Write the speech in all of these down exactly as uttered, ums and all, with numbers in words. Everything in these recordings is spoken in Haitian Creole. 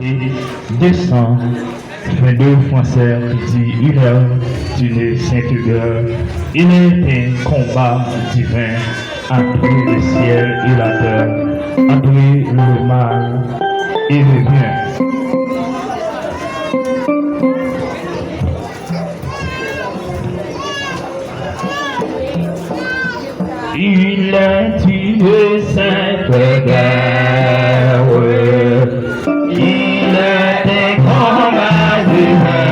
Deux cent vingt-deux Français qui dit une heure dîner Saint-Hubert, il est un combat divin entre le ciel et la terre, entre le mal et le bien. Il est une sainte guerre, il est un grand magicien,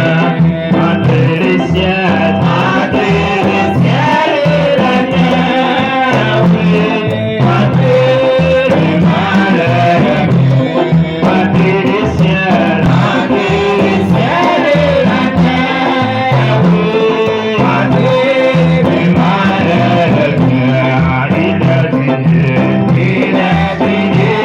entre le ciel, entre le ciel et la terre, oui, entre le mal et le bien, entre le ciel, entre le ciel et la terre, oui, entre le mal et le bien, il est Dieu, il est Dieu.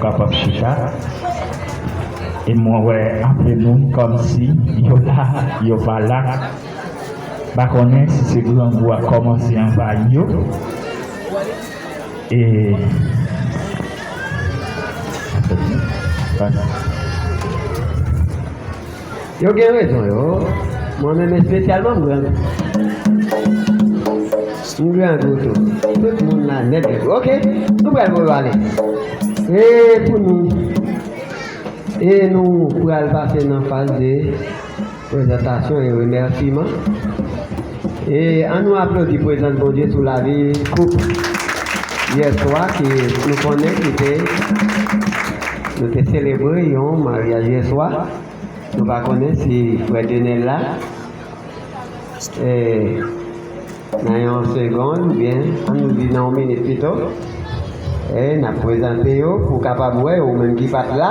Kapab chita. E mwen wè anpil moun kòmsi yo la, yo pa la. M pa konnen si se grangou a kòmanse anvayi yo. E Yo gen rezon yo. Mwen menm espesyalman m grangou. M grangou tou. Tout moun la nèt grangou. Oke, nou pral voye w ale. E pou nou, e nou pral pase nan faz de prezantasyon e remèsiman. E ann nou aplodi prezans Bondye sou lavi koup yèswa ki nou konnen ki te, nou te selebre yon maryaj yèswa. Nou pa konnen si frè Denel la. E, nan yon segonn, oubyen, ann nou di nan yon minit pito. E, n ap prezante yo pou w kapab wè, ou menm ki pa t la.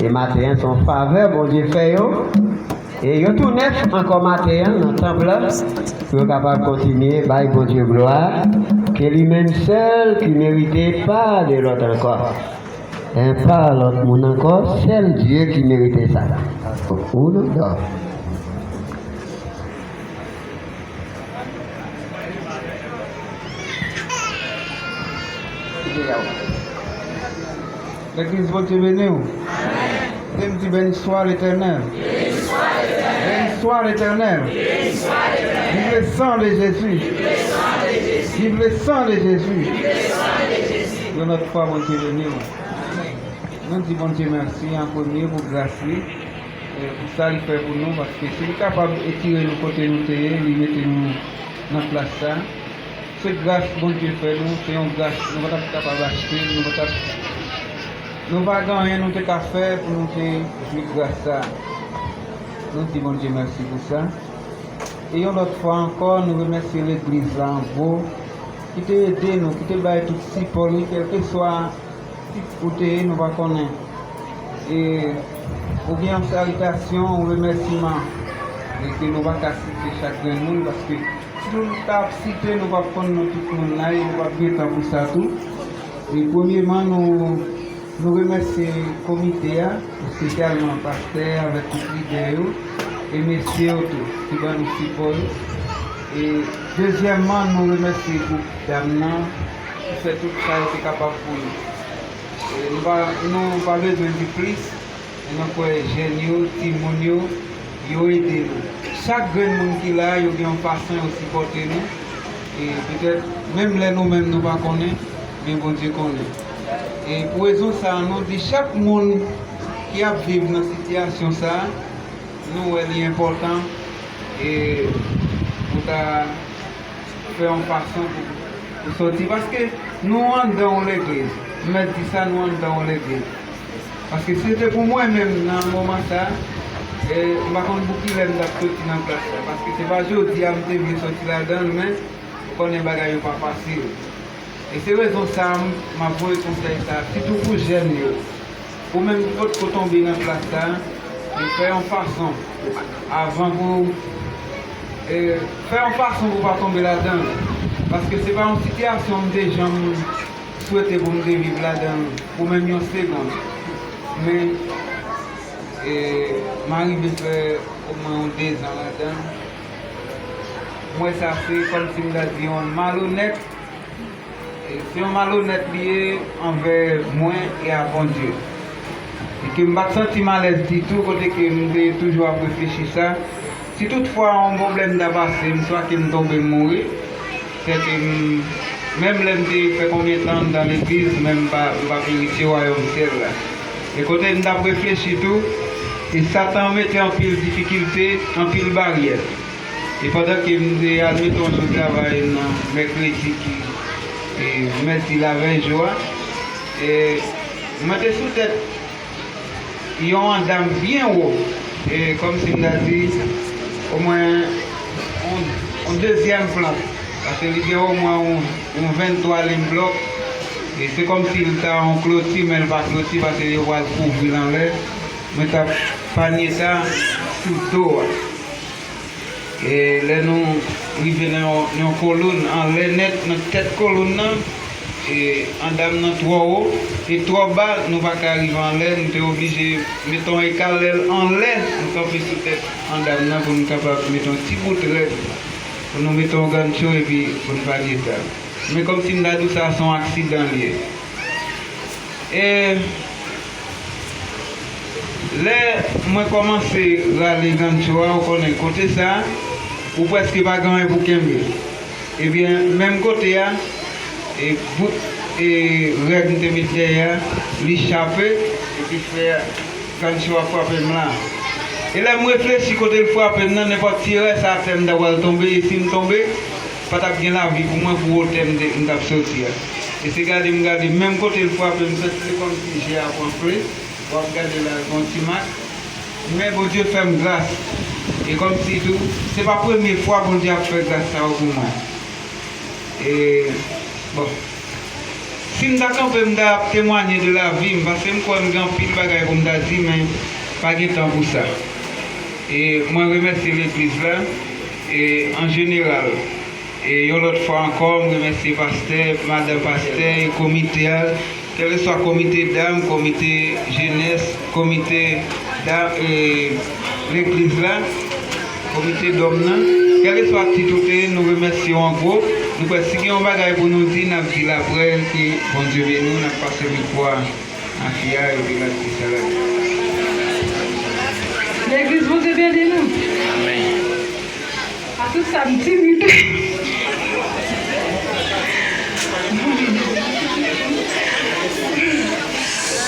E maten an, se yon favè Bondye fè yo. E yo tou nèf ankò maten an nan tanp lan, pou yo kapab kontinye bay Bondye glwa, ke li menm sèl ki merite, pa de lòt ankò. E pa lòt moun ankò, sèl Dye ki merite sa. Ou nou dò. Legliz, Bondye beni w. Di m, di, béni soit l'Éternel. Béni soit l'Éternel. Vive le sang de Jésus. Vive le sang de Jésus. Yon lòt fwa, Bondye beni w. Nou di Bondye mèsi an premye pou gras li, e pou sa li fè pou nou, paske si li kapab etire nou kote nou te ye, li mete nou nan plas sa. Se gras Bondye fè nou, se yon gras nou pa t ap kapab achte, nou pa t ap, nou pa gen anyen nou te ka fè pou nou te jwi gras sa. Nou di Bondye mèsi pou sa. E yon lòt fwa ankò, nou remèsye legliz la an gwo, ki te ede nou, ki te bay tout sipò li, kèlkeswa tit ou te ye, nou pa konnen. E, ou gen yon salitasyon, yon remèsiman, e ke nou pa ka site chak grenn moun, paske si nou ta ap site, nou p ap konn non tout moun la, e nou p ap gen tan pou sa tou. E premyeman, nou, nou remèsye komite a, espesyalman pastè avèk tout lidè yo, e mesye yo tou, ki ban nou sipò yo. E dezyèmman, nou remèsye gwoup dam nan, ki fè tout sa yo te kapab pou nou. E nou pa, nou pa bezwen di plis, e nou kwè jèn yo, timoun yo, yo ede nou. Chak grenn moun ki la, yo gen yon fason yo sipòte nou. E petèt, menm lè nou menm nou pa konnen, men Bondye konnen. E pou rezon sa a, nou di chak moun ki ap viv nan sitiyasyon sa a, nou wè li enpòtan, e pou ta fè yon fason pou, pou sòti. Paske nou anndan yon legliz. M mèt di sa, nou anndan yon legliz. Paske si se te pou mwen menm nan moman sa, e, m pa konn pou kilè m t ap soti nan plas sa. Paske se pa jodi a m te vle soti ladan l, men ou konnen bagay yo pa fasil. E se rezon sa a, m, m ap voye konsèy sa a, sitou pou jèn yo. Ou menm ki potko tonbe nan plas sa a, e fè yon fason avan pou, e, fè yon fason pou w pa tonbe ladan l. Paske se pa yon sitiyasyon m te janm swete pou m te viv ladan l pou menm yon segonn. Men, e, m arive fè omwen yon dezan ladan l. M wè sa se kòmsi m ta di yon malonèt. E se yon malonèt li ye anvè mwen e a Bondye. E ke m pa t santi m alèz ditou kote ke m te toujou ap reflechi sa. Si toutfwa yon pwoblèm ta pase m, swa ke m tonbe m mouri, sèke m, menm lè m te fè konbyen tan anndan legliz, men m pa, m p ap eritye wayòm syèl la. E kote m t ap reflechi tou, e Satan mete anpil difikilte, anpil baryè. E pandan ke m te al mete yon jou travay nan mèkredi ki, e, mèdi lavèy jou a, e, mwen te sou tèt yon andam byen wo, e, kòmsi m ta di, omwen yon, yon dezyèm plant, paske li gen omwen yon, yon venntwa liy blòk, e se kòmsi l ta yon kloti, men l pa kloti, paske yo pral kouvri l anlè, mwen t ap panye sa sou do a. E lè nou rive nan yon, yon kolonn, anlè nèt, nan tèt kolonn nan, E, andam nan twò wo e twò ba, nou pa ka rive anlè, nou te oblije met yon ekalèl anlè, nou kanpe sou tèt andam nan pou nou kapab met yon ti bout rèd, pou nou met yon gancho epi pou nou pa gen dam. Men kòmsi m ta di w sa se yon aksidan l ye. E lè mwen kòmanse rale gancho a, ou konnen kote sa, ou prèske pa gen anyen pou kenbe. Ebyen, menm kote a, e bout e rèd m te met dèyè a, li chape, epi fè gancho a frape m la. E lè m reflechi kote l frape m nan, nenpòt ti rès atè m ta pral tonbe, e si m tonbe, pa t ap gen lavi pou mwen pou wotè m te, m t ap soti a. E se gade m gade, menm kote l frape m, santi se kòmsi je a pran fle, w ap gade la, gen yon ti mak. Men Bondye fè m gras. E kòmsi tou, se pa premye fwa Bondye ap fè gras sa yo pou mwen. E, bon. Si m ta kanpe, m ta ap temwanye de lavi m, paske m kwè m gen anpil bagay pou m ta di, men pa gen tan pou sa. E mwen remèsye legliz la, e an jeneral. E yon lòt fwa ankò, m remèsye pastè, madanm pastè, e komite a, kèlkeswa komite dam, komite jenès, komite dam, e legliz la, komite dòm nan, kèlkeswa tit ou te ye, nou remèsye w an gwo. Nou kwè si gen yon bagay pou nou di, n ap di l apre, ke Bondye beni w, n ap pase mikwo a a fi a, epi l ap di sa l ap di. Legliz, Bondye beni nou. Amèn. A tout sa, m timid.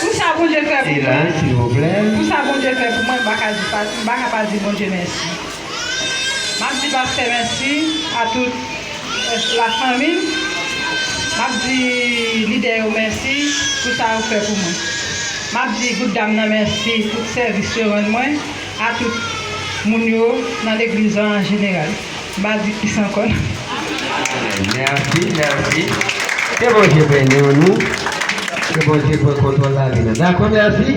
Pou sa Bondye fè pou mwen. Silans, silvouplè. Pou sa Bondye fè pou mwen, m pa ka di pa, m pa ka pa di Bondye mèsi. M ap di pastè mèsi, a tout lafanmi m. M ap di lidè yo mèsi pou sa yo fè pou mwen. M ap di gout dam nan mèsi pou sèvis yo rann mwen, a tout moun yo nan legliz lan an jeneral. M pa di plis ankò non. Mèsi, mèsi. Ke Bondye beni w nou. Ke Bondye pran kontwòl lavi nou. Dakò, mèsi.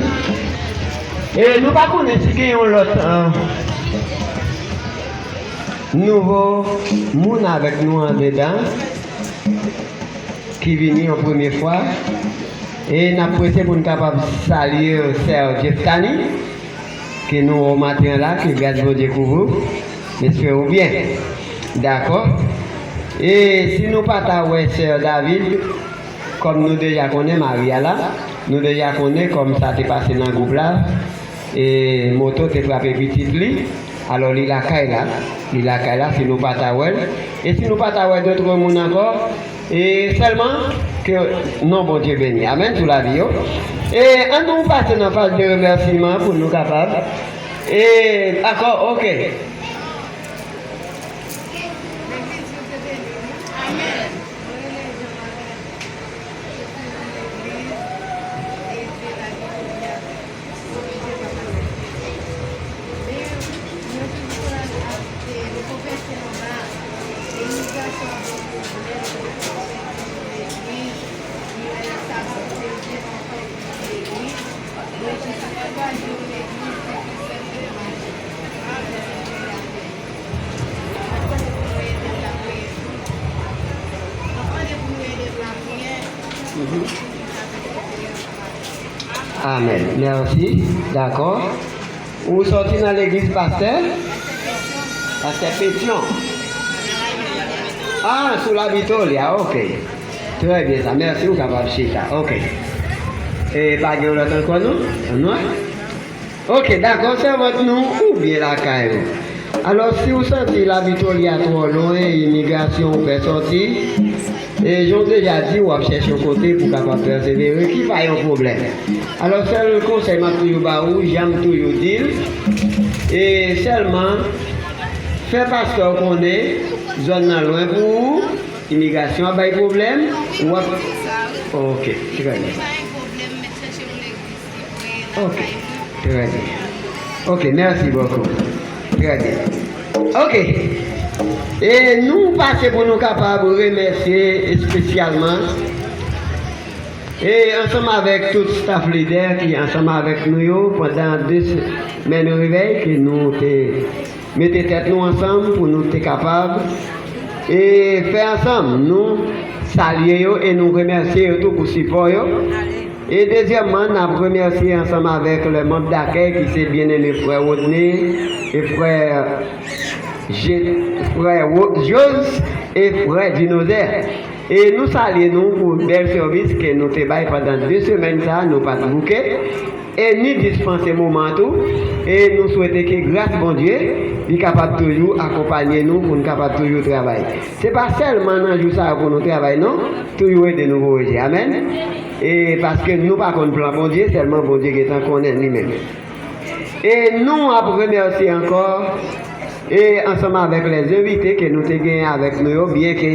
E nou pa konnen si gen yon lòt, eh, nouvo moun avèk nou andedan ki vini yon premye fwa. E n ap prese pou n kapab salye sè Jeftani, ke nou wè w maten an la, ke gras Bondye kouvri w. M espere w byen. Dakò. E si nou pa ta wè sè David, kòm nou deja konnen mari a la, nou deja konnen kòm sa te pase nan gwoup la, e moto te frape pitit li, alò li lakay la, li lakay la, si nou pa ta wè l. E si nou pa ta wè dòt moun ankò, e sèlman ke non Bondye beni. Amèn sou lavi yo. E ann nou pase nan faz de remèsiman pou nou kapab. E, dakò, oke. Amèn. Mèsi. Dakò. Ou sòti nan legliz pastè? Pastè Petyon. Ah, sou Labitoli a, oke. Trè byen sa. Mèsi, ou kapab chita. Oke. E pa gen lòt ankò non? Non? Oke, dakò, sèvant nou oubyen lakay ou. Alò, si w santi Labitoli a twò lwen, imigrasyon ou pè sòti, e jan w deja di, w ap chèche yon kote pou w kapab pèsevere, ki pa yon pwoblèm. Alò, sèl konsèy m ap toujou ba ou, jan m toujou di l, e sèlman fè pastè w konnen zòn nan lwen pou ou, imigrasyon ap bay pwoblèm, w ap, oke, trè byen. Ok, trè byen. Ok, mèsi bokou. Trè byen. Ok. E nou pase pou nou kapab remèsye espesyalman, e ansanm avèk tout staff lidè ki ansanm avèk nou yo pandan de semèn revèy ke nou te mete tèt nou ansanm pou nou te kapab, e fè ansanm nou salye yo e nou remèsye yo tou pou sipò yo. E dezyèmman, n ap remèsye ansanm avèk le manb dakèy ki se byeneme frè Rodney e frè Je- frè Wo- Jos e frè Dinozè. E nou salye nou pou bèl sèvis ke nou te bay pandan de semèn sa a, nou pa t bouke. E ni dispanse moman an tou. E nou swete ke gras Bondye li kapab toujou akonpanye nou pou n kapab toujou travay. Se pa sèlman nan jou sa yo pou nou travay non, toujou ede nou voye je. Amèn. E paske nou pa konn plan Bondye, sèlman Bondye gentan konnen li menm. E nou ap remèsye ankò e ansanm avèk lèzenvite ke nou te genyen avèk nou yo, byenke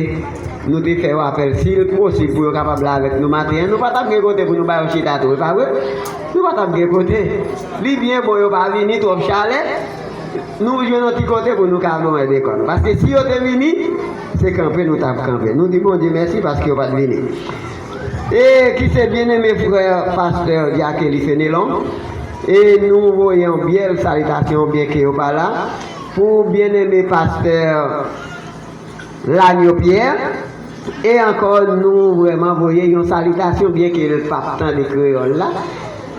nou te fè yo apèl, si l posib pou yo kapab la avèk nou maten an, nou pa t ap gen kote pou nou ba yo chita tou, e pa vre? Nou pa t ap gen kote. Li byen bon yo pa vini, twòp chalè. Nou jwenn yon ti kote pou nou ka bon dekò nou. Paske si yo te vini, se kanpe nou t ap kanpe. Nou di Bondye mèsi paske yo pa t vini. E ki se byeneme frè pastè Diakeli Fenelon. E nou voye yon bèl salitasyon, byenke yo pa la, pou byeneme pastè Lanyo Pyè. E ankò, nou vrèman voye yon salitasyon, byenke l p ap tande kreyòl la.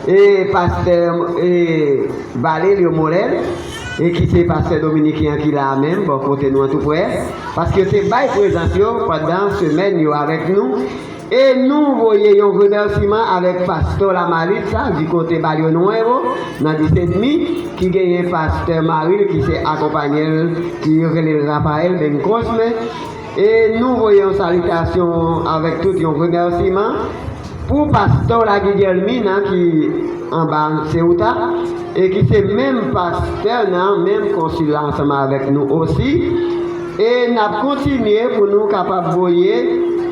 E pastè e, Valelyo Molèl, e ki se pastè dominiken an ki la a menm, bò kote nou an tou prè, paske yo te bay prezans yo pandan semèn yo avèk nou. E nou voye yon remèsiman avèk pastè Lamalit sa, di kote Balyo Nwen yo, nan disedmi, ki genyen pastè Maril ki se akonpanye l, ki yo rele l Raphaël Ben Cosme. E nou voye yon salitasyon avèk tout yon remèsiman pou pastè Laguidielmina ki anba Ceuta, e ki se menm pastè nan menm konsil la ansanm avèk nou osi. E n ap kontinye pou nou kapab voye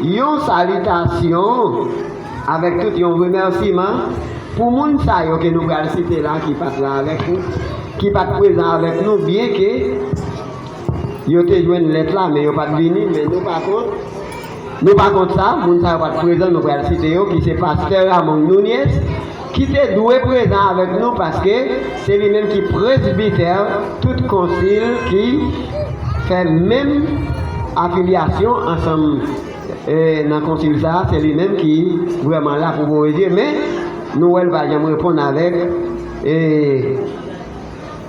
yon salitasyon avèk tout yon remèsiman pou moun sa yo ke nou pral site la ki pa t la avèk nou, ki pa t prezan avèk nou, byenke yo te jwenn lèt la, men yo pa t vini, men nou pa kont. Nou pa kont sa, moun sa yo pa t prezan, nou pral site yo, ki se pastè Ramon Nunez, ki te dwe prezan avèk nou, paske se li menm ki presbitè tout konsil ki fè menm afilyasyon ansanm e, nan konsil sa a, se li menm ki vrèman la pou voye je, men nou wè l pa janm reponn avèk e,